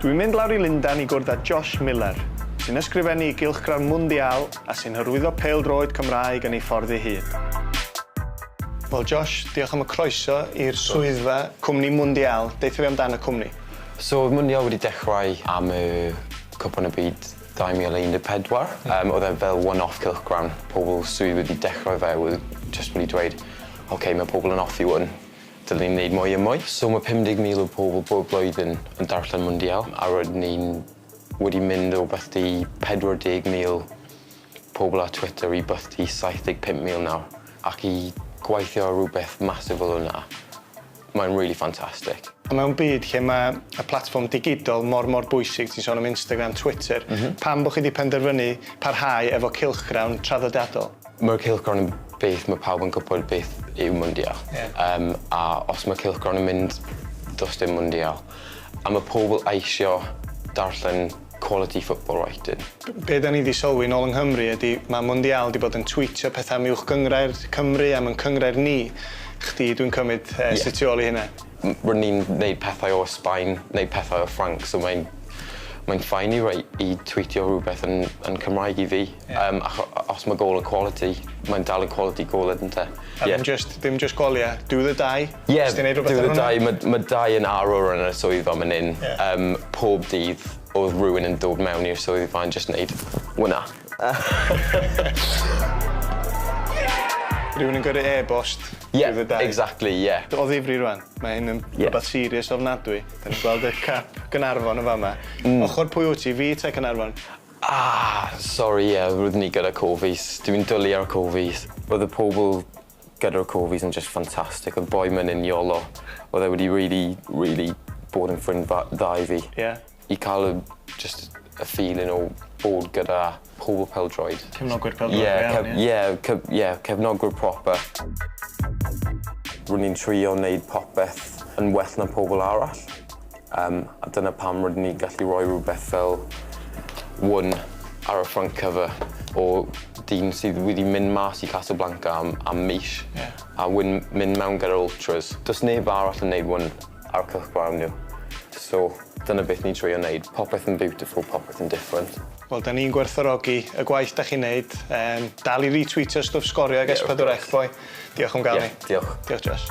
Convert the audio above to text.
Dwi'n mynd lawr i Lundain i gwrdd â Josh Miller, sy'n ysgrifennu i gylchgrawn Mundial a sy'n hyrwyddo pêl-droed Cymraeg yn ei ffordd ei hun. Wel Josh, diolch am y croeso i'r swyddfa cwmni Mundial. Deutha fi amdan y cwmni. So oedd Mundial wedi dechrau am y Cwpan y Byd 2014. Yym oedd e fel one-off cylchgrawn. Pobl sydd wedi dechrau fe oedd jyst wedi dweud ok mae pobl yn offi hwn. Dylen ni wneud mwy a mwy. So mae 50,000 o pobl bob blwyddyn yn darllen Mundial a rydyn ni'n wedi mynd o bethty 40,000 pobl ar Twitter i bethty 75,000 nawr. Ac i gweithio ar rhywbeth massive fel hwnna, mae'n really fantastic. A mewn byd lle mae y platfform digidol mor mor bwysig, ti'n sôn am Instagram, Twitter, pam bo' chi 'di penderfynu parhau efo cylchgrawn traddodiadol? Mae'r cylchgrawn yn beth mae pawb yn gwybod beth yw Mundial. Ie. Yym a os mae cylchgrawn yn mynd does dim Mundial. A ma' pobl eisio darllen quality football writing. Be' 'dan ni 'di sylwi nôl yng Nghymru ydi ma' Mundial 'di bod yn twîtio petha am uwch gynghrair Cymru am 'yn cynghrair ni. Chdi dwi'n cymryd yy... Ie. ...sy tu ôl i hynna. R'yn ni'n neud pethau o Sbaen, neud pethau o Ffrainc, so mae'n mae'n fine i roi i twîtio rhywbeth yn yn Cymraeg i fi. Ie. Yym acho- os ma' gôl yn quality, mae'n dal yn quality gôl ynte? A ddim jyst ddim jyst golia, do the die. Ie, Os ti'n neud rwbeth do ar the hwnna? die, ma' ma' Dai yn arwr yn y swyddfa man 'yn. Ie. Yym pob dydd o'dd rywun yn dod mewn i'r swyddfa yn jyst neud wnna. Rywun yn gyrru e-bost. Ie, Do the die. exactly, ie. O ddifri rŵan, mae hyn yn Ie. rwbath serious ofnadwy. 'Dan ni'n gweld y cap Gaernarfon yn fa' 'ma. Ochor pwy wyt ti, fi ta Caernarfon? Ah, sori ie, roeddwn i gyda Cofis. Dwi'n dwli ar Cofis. Roedd y pobl gyda'r Cofis yn just fantastic. Oedd boi man 'yn Iolo, oedd e wedi really, really bod yn ffrind dda dda i fi. Ie. I ca'l y jyst y feeling o bod gyda pobl pêl-droed. Cefnogwyr pêl-droed go iawn, ie? Ie, ce- ie, cefnogwyr proper. R'yn ni'n trio neud popeth yn well na pobl arall. Yym a dyna pam rydyn ni'n gallu roi rhywbeth fel one ar y front cover o dyn sydd wedi mynd mas i Casablanca am am mis. Ie. A wyn mynd mewn gyda'r ultras. Do's neb arall yn neud one ar cylchgrawn nhw. So dyna beth ni'n trio neud. Popeth yn beautiful, popeth yn different. Wel, 'dan ni'n gwerthfawrogi y gwaith 'dach chi'n neud. Yym dal i retweetio stwff Sgorio ag S4C boi. Diolch am ga'l ni. Ie, diolch. Diolch Josh.